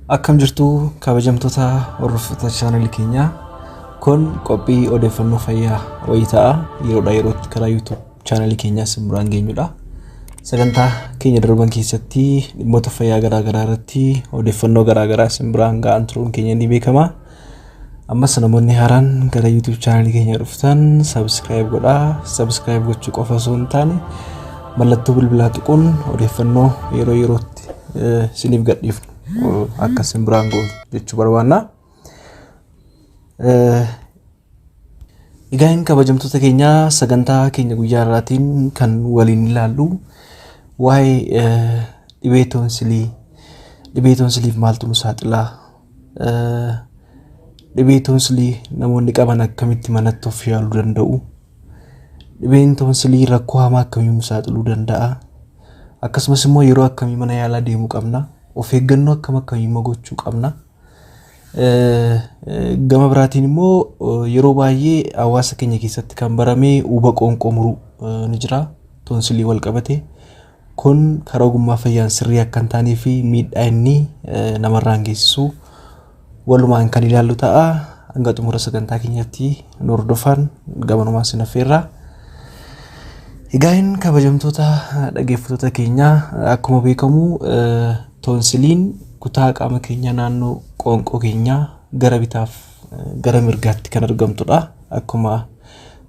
Akkam jirtu kabajamtoota hordoftoota chaanalii keenyaa, kun qophii odeeffannoo fayyaa wayii ta'a yeroodhaa yerootti karaa YouTube chaanalii keenyaa isin biraan geenyudha. Sagantaa keenya darban keessatti dhimmoota fayyaa garaa garaa irratti odeeffannoo garaa garaa isin biraan ga'an turuun keenya ni beekama. Ammas namoonni haaraan gara YouTube chaanalii keenya dhuftan subscribe godhaa. Subscribe gochuu qofa osoo hin taane mallattoo bilbilaa tuquun odeeffannoo yeroo yerootti isiniif gadhiifnu akka isin biraan ga'u jechuu barbaanna. Egaa kabajamtoota keenya, sagantaa keenya guyyaa har'aatiin kan waliin ilaallu waa'ee dhibee toonsilii, dhibee toonsiliif maaltu nu saaxilaa, dhibee toonsilii namoonni qaban akkamitti manatti of yaaluu danda'u, dhibeen toonsilii rakkoo hamaa akkamii nu saaxiluu danda'a, akkasumas immoo yeroo akkamii mana yaalaa deemuu qabna, of eeggannoo akkam akkamii immoo gochuu qabna. Gama biraatiin immoo yeroo baay'ee hawaasa keenya keessatti kan barame huba qoonqoo muruu ni jira, toonsilii wal qabate. Kun karaa ogummaa fayyaan sirrii akka hin taanee fi miidhaa inni namarraan geessisu walumaan kan ilaallu ta'a. Hanga xumura sagantaa keenyaatti nu hordofan gamanumaan sin affeerra. Egaa kabajamtoota dhaggeeffattoota keenyaa, akkuma beekamu toonsiliin kutaa qaama keenyaa naannoo qoonqoo keenyaa gara bitaaf gara mirgaatti kan argamtudha. Akkuma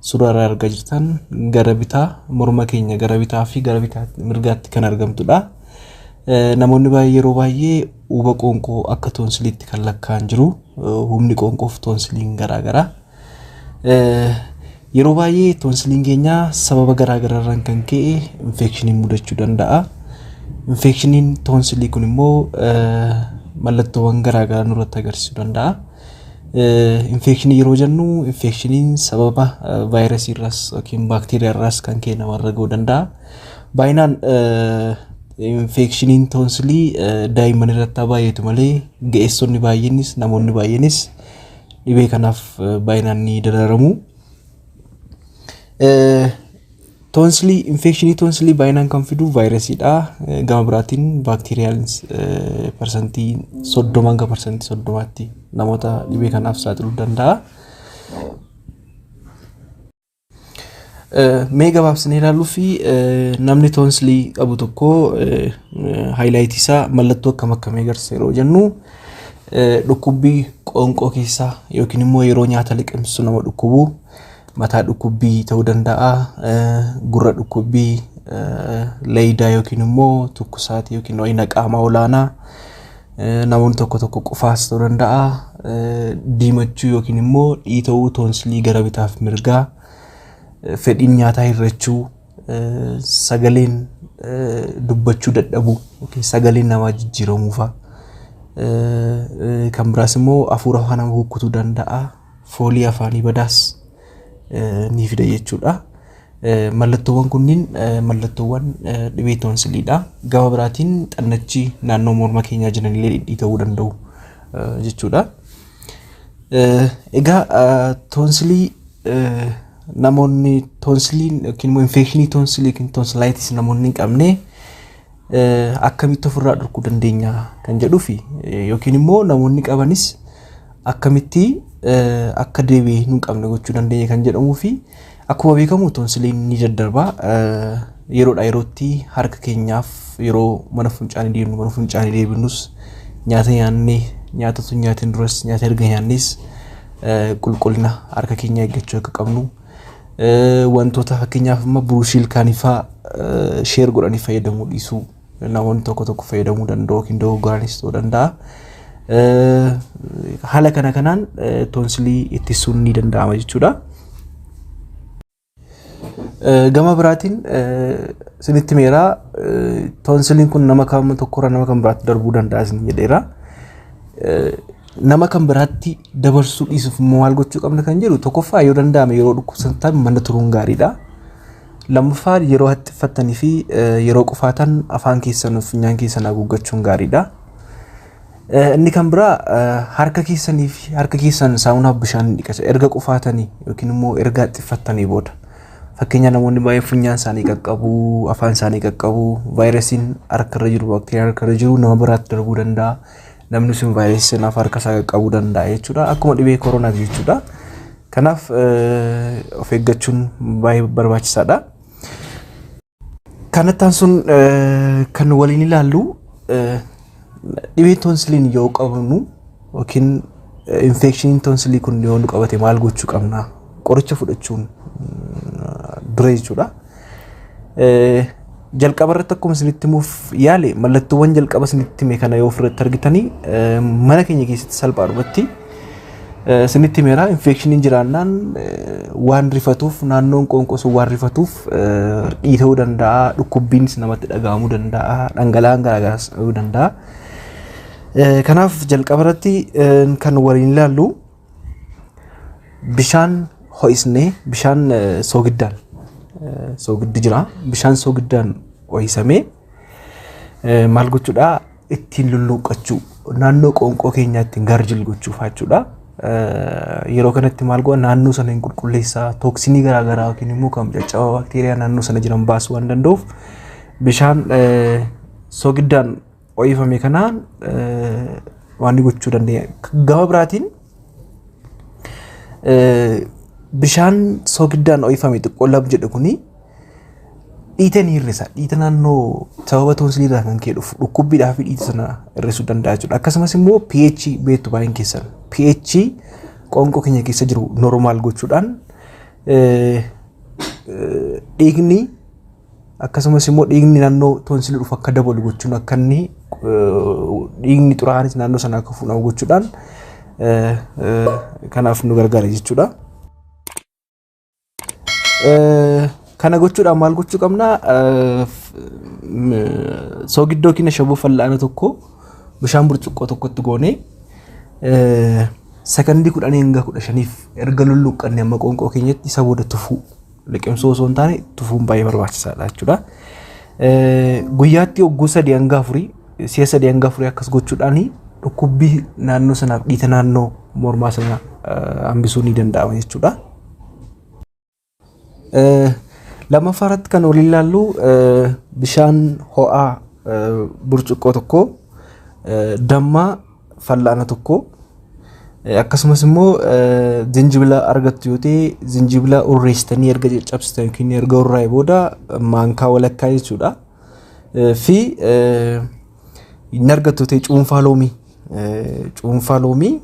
suuraa irraa argaa jirtan gara bitaa morma keenya gara bitaa fi gara mirgaatti kan argamtudha. Namoonni baay'ee yeroo baay'ee huba qoonqoo akka toonsiliitti kan lakkaa'an jiru. Humni qoonqoo fi toonsiliin garaagara. Yeroo baay'ee toonsiliin keenya sababa garaagaraarraan kan ka'e infeekshiniin mudachuu danda'a. Infeekshiniin toonsilii kun immoo mallattoowwan garaagaraa nurratti agarsiisuu danda'a. Infeekshinii yeroo jennu infeekshiniin sababa vaayirasii irraas yookiin baakteeriyaa irraas kan ka'e namarra ga'uu danda'a. Baay'inaan infeekshiniin toonsilii daa'imman irratti haa baay'atu malee ga'eessonni baay'eenis namoonni baay'eenis dhibee kanaaf baay'inaan ni dararamu. Toonsilii, infekshinii toonsilii baay'inaan kan fidu vaayirasiidha. Gama biraatiin baakteeriyaan 30% hanga 30%tti namoota dhibee kanaaf saaxiluu danda'a. Mee gabaabsinee ilaaluu fi namni toonsilii qabu tokko haayilaayitii isaa mallattoo akkam akkamii agarsiisa yeroo jennu, dhukkubbii qoonqoo keessaa yookiin immoo yeroo nyaata liqimsu nama dhukkubu, mataa dhukkubbii ta'uu danda'a, gurra dhukkubbii, layidaa yookiin immoo tukkusaatii yookiin ho'ina qaamaa olaanaa, namoonni tokko tokko qufaas ta'uu danda'a, diimachuu yookiin immoo dhiita'uu toonsilii gara bitaaf mirgaa, fedhiin nyaataa hir'achuu, sagaleen dubbachuu dadhabuu yookiin sagaleen namaa jijjiiramuu fa'a. Kan biraas immoo hafuura afaan nama kukkutuu danda'a. Foolii afaanii badaas ni fida jechuudha. Mallattoowwan kunniin mallattoowwan dhibee toonsiliidha. Gama biraatiin xannachi naannoo morma keenyaa jiran illee dhidhiita'uu danda'u jechuudha. Egaa toonsilii namoonni toonsiliin yookiin immoo infekshinii toonsilii yookiin toonsilaayitis namoonni hin qabne akkamitti ofirraa dhorkuu dandeenya kan jedhuu fi yookiin immoo namoonni qabanis akkamitti akka deebi'ee hin qabne gochuu dandeenya kan jedhamuu fi akkuma beekamu toonsiliin ni daddarba. Yeroodhaa yerootti harka keenyaaf yeroo mana fincaanii deemnu, mana fincaanii deebinus, nyaata nyaannee, nyaata osoo hin nyaatin duras, nyaata erga nyaannes qulqullina harka keenyaa eeggachuu akka qabnu, wantoota fakkeenyaaf amma buruushii ilkaanii fa'aa sheer godhanii fayyadamuu dhiisuu, namoonni tokko tokko fayyadamuu danda'u yookiin dogoggoraanis ta'uu danda'a. Haala kana kanaan toonsilii ittisuun ni danda'ama jechuudha. Gama biraatiin isinitti meeraa toonsiliin kun nama kam tokkorraa nama kan biraatti darbuu danda'a isin jedheera. Nama kan biraatti dabarsuu dhiisuuf immoo maal gochuu qabna kan jedhu, tokkoffaa yoo danda'ame yeroo dhukkubsattan mana turuun gaariidha. Lammaffaa yeroo haxxiffattanii fi yeroo qufaatan afaan keessan funyaan keessan haguuggachuun gaariidha. Inni kan biraa harka keessanii fi harka keessan saamunaaf bishaan dhiqata erga qufaatanii yookiin immoo erga haxxiffattanii booda. Fakkeenya namoonni baay'een funyaan isaanii qaqqabu, afaan isaanii qaqqabu, vaayirasiin harkarra jiru, baakteeriyaan harkarra jiru nama biraatti darbuu danda'a. Namni sun vaayirasii sanaaf harka isaa qaqqabuu danda'a jechuudha. Akkuma dhibee koronaati jechuudha. Kanaaf of eeggachuun baay'ee barbaachisaadha. Kanatti aansuun kan waliin ilaallu, dhibee toonsiliin yoo qabnu yookiin infekshiniin toonsilii kun yoo nu qabate maal gochuu qabna? Qoricha fudhachuun dura jechuudha. Jalqaba irratti akkuma isinitti himuuf yaale, mallattoowwan jalqaba isinitti hime kana yoo ofirratti argitanii, mana keenya keessatti salphaadhumatti isinitti himeera. Infekshiniin jiraannaan waan rifatuuf, naannoon qoonqoo sun waan rifatuuf dhiita'uu danda'a, dhukkubbiinis namatti dhaga'amuu danda'a, dhangala'aan garaagaraas dha'uu danda'a. Kanaaf jalqaba irratti kan waliin ilaallu, bishaan ho'isnee, bishaan soogiddaan, soogiddi jira, bishaan soogiddaan ho'isamee maal gochuudha? Ittiin lulluuqqachuu, naannoo qoonqoo keenyaa ittiin gargle gochuuf jechuudha. Yeroo kanatti maal godha? Naannoo sana hin qulqulleessaa, tooksinii garaagaraa yookiin immoo kan caccabaa baakteeriyaa naannoo sana jiran baasuu waan danda'uuf, bishaan soogiddaan ho'ifame kanaan waan gochuu dandeenya. Gama biraatiin bishaan soogiddaan ho'ifame xiqqoo lab jedhu kuni dhiita ni hir'isa. Dhiita naannoo sababa toonsiliirraa kan ka'e dhufu dhukkubbiidhaa fi dhiita sana hir'isuu danda'a jechuudha. Akkasumas immoo pH beektu baay'een keessan. pH qoonqoo keenya keessa jiru normal gochuudhaan dhiigni, akkasumas immoo dhiigni naannoo toonsilii dhufu akka dabalu gochuun, akka inni dhiigni xuraa'aanis naannoo sana akka fuudhamu gochuudhaan kanaaf nu gargaara jechuudha. Kana gochuudhaan maal gochuu qabna? Soogiddoo yookiin ashaboo fal'aana tokko bishaan burcuqqoo tokkotti goonee, sakandii 10 hanga 15f erga lulluuqqannee amma qoonqoo keenyatti, isa booda tufuu, liqimsuu osoo hin taane tufuun baay'ee barbaachisaadha jechuudha. Guyyaatti hogguu 3 hanga 4, si'a 3 hanga 4 akkas gochuudhaan dhukkubbii naannoo sanaaf dhiita naannoo mormaa sana hambisuu ni danda'ama jechuudha. Lammaffaa irratti kan waliin ilaallu, bishaan ho'aa burcuqqoo tokko, damma fal'aana tokko, akkasumas immoo zinjibila argattu yoo ta'e, zinjibila urreessitanii erga caccabsitan yookiin erga urraa'e booda maankaa walakkaa jechuudha. Fi inni argattu ta'e cuunfaa loomii, cuunfaa loomii,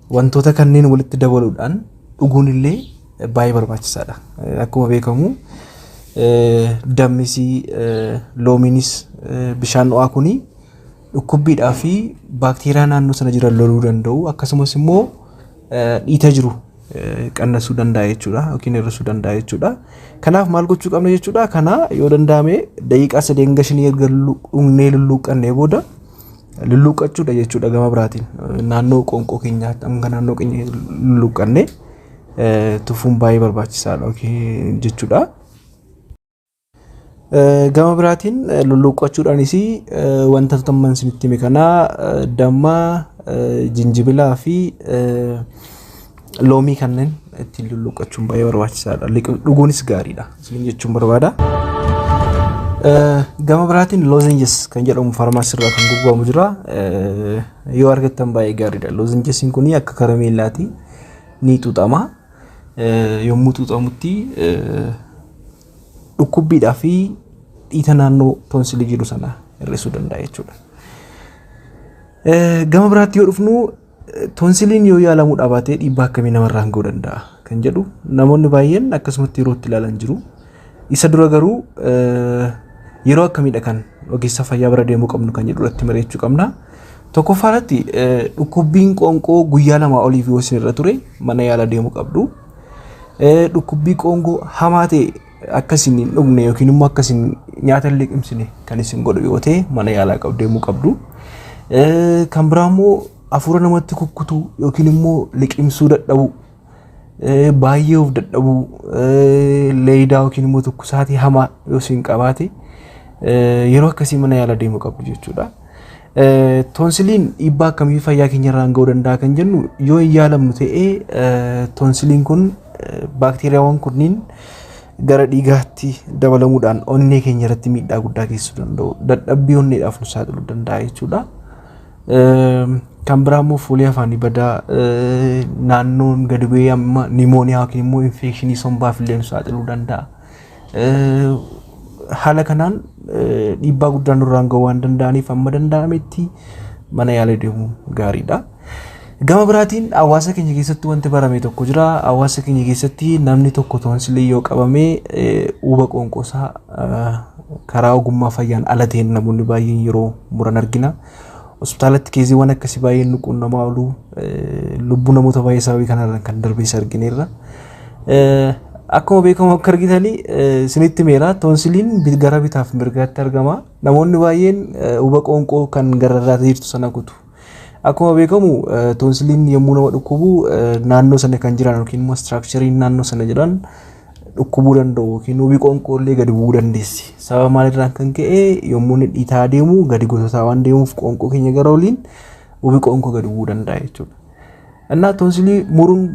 wantoota kanneen walitti dabaluudhaan dhuguun illee baay'ee barbaachisaadha. Akkuma beekamu dammis, loomiinis, bishaan ho'aa kuni dhukkubbiidhaa fi baakteeriyaa naannoo sana jiran loluu danda'u, akkasumas immoo dhiita jiru qannasuu danda'a jechuudha yookiin hir'isuu danda'a jechuudha. Kanaaf maal gochuu qabna jechuudha? Kana yoo danda'ame daqiiqaa 3 hanga 5 erga dhugnee lulluuqqannee booda lulluuqqachuudha jechuudha. Gama biraatiin naannoo qoonqoo keenyaa hanga naannoo keenya lulluuqqannee tufuun baay'ee barbaachisaadha jechuudha. Gama biraatiin lulluuqqachuudhaanis wanta tamman isinitti hime kana, damma, jinjibilaa fi loomii kanneen ittiin lulluuqqachuun baay'ee barbaachisaadha. Dhuguunis gaariidha isiniin jechuun barbaada. Gama biraatiin lozenges kan jedhamu faarmaasii irraa kan gurguramu jira. Yoo argattan baay'ee gaariidha. Lozengesiin kun akka karameellaati, ni xuuxama. Yommuu xuuxamutti dhukkubbiidhaa fi dhiita naannoo toonsilii jiru sana hir'isuu danda'a jechuudha. Gama biraatti yoo dhufnu, toonsiliin yoo yaalamuu dhabaatee dhiibbaa akkamii namarraan ga'uu danda'a kan jedhu namoonni baay'een akkasumatti yeroo itti ilaalan jiru. Isa dura garuu yeroo akkamiidha kan ogeessa fayyaa bira deemuu qabnu kan jedhu irratti mari'achuu qabna. Tokkoffaa irratti, dhukkubbiin qoonqoo guyyaa 2 oliif yoo isin irra ture mana yaala deemuu qabdu. Dhukkubbii qoonqoo hamaa ta'e akka isin hin dhugne yookiin immoo akka isin nyaata hin liqimsine kan isin godhu yoo ta'e mana yaalaa deemuu qabdu. Kan biraa immoo hafuura namatti kukkutuu yookiin immoo liqimsuu dadhabuu, baay'ee of dadhabuu, leeydaa yookiin immoo tukkusaatii hamaa yoo isin qabaate, yeroo akkasii mana yaala deemuu qabdu jechuudha. Toonsiliin dhiibbaa akkamii fayyaa keenya irraan ga'uu danda'a kan jennu, yoo hin yaalamnu ta'ee toonsiliin kun, baakteeriyaawwan kunniin gara dhiigaatti dabalamuudhaan onnee keenya irratti miidhaa guddaa geessisuu danda'u. Dadhabbii onneedhaaf nu saaxiluu danda'a jechuudha. Kan biraa immoo foolii afaanii badaa naannoon gadi bu'ee amma nimooniyaa yookiin immoo infekshinii sombaaf illee nu saaxiluu danda'a. Haala kanaan dhiibbaa guddaa nurraan ga'uu waan danda'aniif amma danda'ametti mana yaalaa deemuun gaariidha. Gama biraatiin hawaasa keenya keessatti wanti barame tokko jira. Hawaasa keenya keessatti namni tokko toonsilii yoo qabame huba qoonqoosaa karaa ogummaa fayyaan ala ta'een namoonni baay'een yeroo muran argina. Hospitaalatti keeziiwwan akkasii baay'een nu quunnamaa oolu, lubbuu namoota baay'ee sababii kanarraan kan darbees argineerra. Akkuma beekamu akka argitanii isinitti meera toonsiliin gara bitaaf mirgaatti argama. Namoonni baay'een huba qoonqoo kan gararraa jirtu sana kutu. Akkuma beekamu toonsiliin yommuu nama dhukkubu naannoo sana kan jiran yookiin immoo istiraakchariin naannoo sana jiran dhukkubuu danda'u yookiin hubi qoonqoo illee gadi bu'uu dandeessi. Sababa maalirraan kan ka'e yommuu inni dhiitaa deemu gadi gototaa waan deemuuf qoonqoo keenya gara oliin hubi qoonqoo gadi bu'uu danda'a jechuudha. Innaa toonsilii muruun,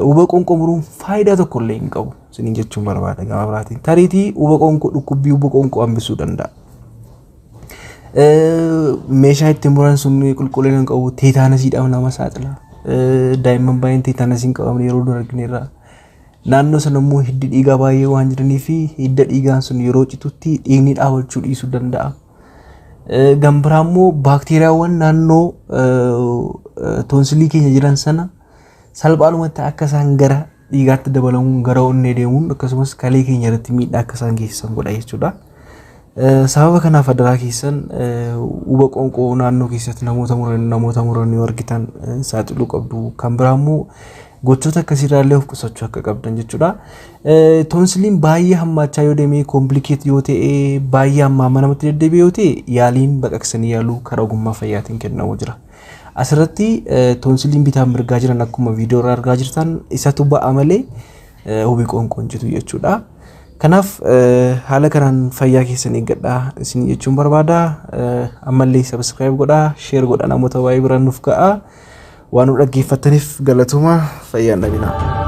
huba qoonqoo muruun faayidaa tokko illee hin qabu isiniin jechuun barbaada gama biraatiin. Tariitii huba qoonqoo, dhukkubbii huba qoonqoo hambisuu danda'a. Meeshaa ittiin muran sun qulqullina hin qabu, teetaanasiidhaaf nama saaxila. Daa'imman baay'een teetaanasiin qabamne yeroo dura argineerra. Naannoo sana immoo hiddi dhiigaa baay'ee waan jiranii fi hidda dhiigaan sun yeroo citutti dhiigni dhaabachuu dhiisuu danda'a. Kan biraa immoo baakteeriyaawwan naannoo toonsilii keenya jiran sana salphaalumatti akka isaan gara dhiigaatti dabalamuun gara onnee deemuun akkasumas kalee keenya irratti miidhaa akka isaan geessisan godha jechuudha. Sababa kanaaf adaraa keessan huba qoonqoo naannoo keessatti namoota muran yoo argitan saaxiluu qabdu. Kan biraa immoo gochoota akkasiirraa illee of qusachuu akka qabdan jechuudha. Toonsiliin baay'ee hammaachaa yoo deeme, complicate yoo ta'e, baay'ee hamma hamma namatti deddeebi'e yoo ta'e, yaaliin baqaqsanii yaaluu karaa ogummaa fayyaatiin kennamu jira. Asirratti toonsiliin bitaa mirgaa jiran akkuma viidiyoo irraa argaa jirtan isatu ba'a malee hubi qoonqoo hin jiru jechuudha. Kanaaf haala kanaan fayyaa keessan eeggadhaa isin jechuun barbaada. Ammallee subscribe godhaa, share godhaa, namoota baay'ee biraan nuuf ga'a. Waan nu dhaggeeffattaniif galatooma, fayyaan dhabinaa.